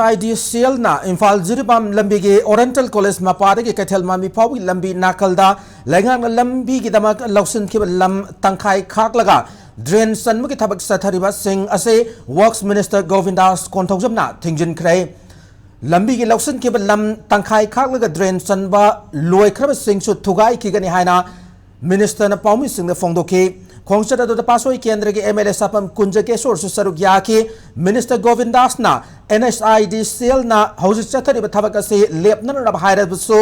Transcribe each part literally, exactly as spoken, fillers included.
I D ꯁꯤ ꯑꯦꯜꯅ ꯏꯝꯐꯥꯜ ꯖꯤꯔꯤꯕꯥꯝ ꯂꯝꯕꯤꯒꯤ oriental college ꯃꯄꯥꯗꯒꯤ ꯀꯩꯊꯦꯜ ꯃꯥꯟꯕꯤ ꯐꯥꯎꯕꯒꯤ ꯂꯝꯕꯤ ꯅꯥꯀꯜꯗ ꯂꯩꯉꯥꯛꯅ ꯂꯝꯕꯤꯒꯤꯗꯃꯛ ꯂꯧꯁꯤꯟꯈꯤꯕ ꯂꯝ ꯇꯪꯈꯥꯏ ꯈꯥꯛꯂꯒ ꯗ꯭ꯔꯦꯟ ꯆꯟꯕꯒꯤ ꯊꯕꯛ ꯆꯠꯊꯔꯤꯕꯁꯤꯡ ꯑꯁꯤ ꯋꯔꯛꯁ ꯃꯤꯅꯤꯁꯇꯔ ꯒꯣꯕꯤꯟꯗꯥꯁ ꯀꯣꯟꯊꯧꯖꯝꯅ ꯊꯤꯡꯖꯤꯟꯈ꯭ꯔꯦ꯫ ꯂꯝꯕꯤꯒꯤ ꯂꯧꯁꯤꯟꯈꯤꯕ ꯂꯝ ꯇꯪꯈꯥꯏ ꯈꯥꯛꯂꯒ ꯗ꯭ꯔꯦꯟ ꯆꯟꯕ ꯂꯣꯏꯈ꯭ꯔꯕꯁꯤꯡꯁꯨ ꯊꯨꯒꯥꯏꯈꯤꯒꯅꯤ ꯍꯥꯏꯅ ꯃꯤꯅꯤꯁꯇꯔꯅ ꯄꯥꯎꯃꯤꯁꯤꯡꯗ ꯐꯣꯡꯗꯣꯛꯈꯤ꯫ ꯈꯣꯡꯆꯠ ꯑꯗꯨꯗ ꯄꯥꯠꯁꯣꯏ ꯀꯦꯟꯗ꯭ꯔꯒꯤ ꯑꯦꯝ ꯑꯦꯜ ꯑꯦ ꯁꯥꯄꯝ ꯀꯨꯟꯖꯀꯦꯁꯣꯔꯁꯨ ꯁꯔꯨꯛ ꯌꯥꯈꯤ꯫ Minister ꯒꯣꯕꯤꯟꯗꯥꯁꯅ and S I D ꯁꯤ ꯑꯦꯜꯅ ꯍꯧꯖꯤꯛ ꯆꯠꯊꯔꯤꯕ ꯊꯕꯛ ꯑꯁꯤ ꯂꯦꯞꯅꯅꯕ ꯍꯥꯏꯔꯕꯁꯨ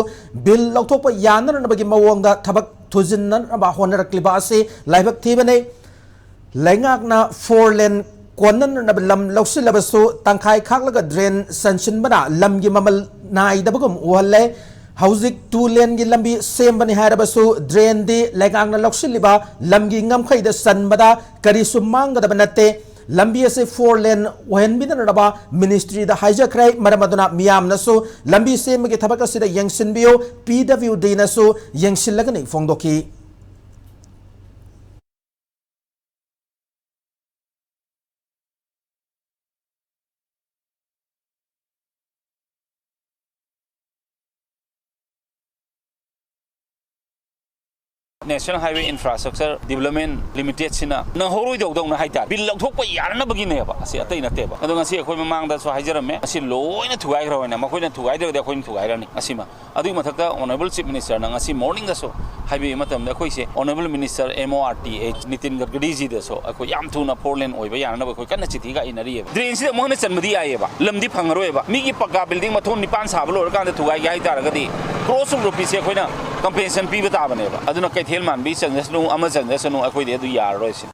ꯕꯤꯜ ꯂꯧꯊꯣꯛꯄ ꯌꯥꯅꯅꯕꯒꯤ ꯃꯑꯣꯡꯗ ꯊꯕꯛ ꯊꯨꯖꯤꯟꯅꯅꯕ ꯍꯣꯠꯅꯔꯛꯂꯤꯕ ꯑꯁꯤ ꯂꯥꯏꯕꯛ ꯊꯤꯕꯅꯤ꯫ ꯂꯩꯉꯥꯛꯅ ꯐꯣꯔ ꯂꯦꯟ ꯀꯣꯟꯅꯅꯕ ꯂꯝ ꯂꯧꯁꯤꯜꯂꯕꯁꯨ ꯇꯪꯈꯥꯏ ꯈꯥꯛꯂꯒ ꯗ꯭ꯔꯦꯟ ꯆꯟꯁꯤꯟꯕꯅ ꯂꯝꯒꯤ ꯃꯃꯜ ꯅꯥꯏꯗꯕꯒꯨꯝ ꯎꯍꯜꯂꯦ꯫ ꯍꯧꯖꯤꯛ ꯇꯨ ꯂꯦꯟꯒꯤ ꯂꯝꯕꯤ ꯁꯦꯝꯕꯅꯤ ꯍꯥꯏꯔꯕꯁꯨ ꯗ꯭ꯔꯦꯟꯗꯤ ꯂꯩꯉꯥꯛꯅ ꯂꯧꯁꯤꯜꯂꯤꯕ ꯂꯝꯒꯤ ꯉꯝꯈꯩꯗ ꯆꯟꯕꯗ ꯀꯔꯤꯁꯨ ꯃꯥꯡꯒꯗꯕ ꯅꯠꯇꯦ꯫ ꯂꯝꯕꯤ ꯑꯁꯤ ꯐꯣꯔ ꯂꯦꯟ ꯑꯣꯏꯍꯟꯕꯤꯅꯅꯕ ꯃꯤꯅꯤꯁꯇ꯭ꯔꯤꯗ ꯍꯥꯏꯖꯈ꯭ꯔꯦ꯫ ꯃꯔꯝ ꯑꯗꯨꯅ ꯃꯤꯌꯥꯝꯅꯁꯨ ꯂꯝꯕꯤ ꯁꯦꯝꯕꯒꯤ ꯊꯕꯛ ꯑꯁꯤꯗ ꯌꯦꯡꯁꯤꯟꯕꯤꯌꯨ꯫ ꯄꯤ ꯗꯕ꯭ꯂꯤꯎ ꯗꯤꯅꯁꯨ ꯌꯦꯡꯁꯤꯜꯂꯒꯅꯤ ꯐꯣꯡꯗꯣꯛꯈꯤ꯫ National Highway Infrastructure Development Limited ꯁꯤꯅ ꯅꯪꯍꯧꯔꯣꯏꯗꯧꯗꯧꯅ ꯍꯥꯏꯇꯥꯔꯦ, ꯕꯤꯜ ꯂꯧꯊꯣꯛꯄ ꯌꯥꯅꯅꯕꯒꯤꯅꯦꯕ, ꯑꯁꯤ ꯑꯇꯩ ꯅꯠꯇꯦꯕ꯫ ꯑꯗꯣ ꯉꯁꯤ ꯑꯩꯈꯣꯏ ꯃꯃꯥꯡꯗꯁꯨ ꯍꯥꯏꯖꯔꯝꯃꯦ, ꯑꯁꯤ ꯂꯣꯏꯅ ꯊꯨꯒꯥꯏꯈ꯭ꯔꯕꯅꯤꯅ, ꯃꯈꯣꯏꯅ ꯊꯨꯒꯥꯏꯗ꯭ꯔꯒꯗꯤ ꯑꯩꯈꯣꯏꯅ ꯊꯨꯒꯥꯏꯔꯅꯤ꯫ ꯑꯁꯤꯃ ꯑꯗꯨꯒꯤ ꯃꯊꯛꯇ Honourable Chief Minister ꯅ ꯉꯁꯤ morning ꯗꯁꯨ ꯍꯥꯏꯕꯤꯕ ꯃꯇꯝꯗ, ꯑꯩꯈꯣꯏꯁꯦ Honourable Minister M O R T H Nitin ꯒꯗꯀꯔꯤ ꯖꯤꯗꯁꯨ ꯑꯩꯈꯣꯏ ꯌꯥꯝ ꯊꯨꯅ ꯐꯣꯔ ꯂꯦꯟ ꯑꯣꯏꯕ ꯌꯥꯅꯅꯕ ꯑꯩꯈꯣꯏ ꯀꯟꯅ ꯆꯤꯊꯤ ꯀꯥ ꯏꯅꯔꯤꯑꯕ꯫ ꯗ꯭ꯔꯦꯟꯁꯤꯗ ꯑꯃꯨꯛ ꯍꯟꯅ ꯆꯟꯕꯗꯤ ꯌꯥꯏꯑꯕ, ꯂꯝꯗꯤ ꯐꯪꯉꯔꯣꯏꯕ꯫ ꯃꯤꯒꯤ ꯄꯛꯀꯥ ꯕꯤꯜꯗꯤꯡ ꯃꯊꯣꯟ ꯅꯤꯄꯥꯟ ꯁꯥꯕ ꯂꯣꯏꯔꯀꯥꯟꯗ ꯊꯨꯒꯥꯏꯒꯦ ꯍꯥꯏ ꯇꯥꯔꯒꯗꯤ crores of rupees ꯁꯦ ꯑꯩꯈꯣꯏꯅ compensation ꯄꯤꯕ ꯇꯥꯕꯅꯦꯕ꯫ ꯑꯗꯨꯅ ꯀꯩꯊꯦꯜ ꯃꯥꯟꯕꯤ ꯆꯟꯖꯁꯅꯨ, ꯑꯃ ꯆꯟꯖꯁꯅꯨ, ꯑꯩꯈꯣꯏꯗꯤ ꯑꯗꯨ ꯌꯥꯔꯔꯣꯏ ꯁꯤꯅꯤ꯫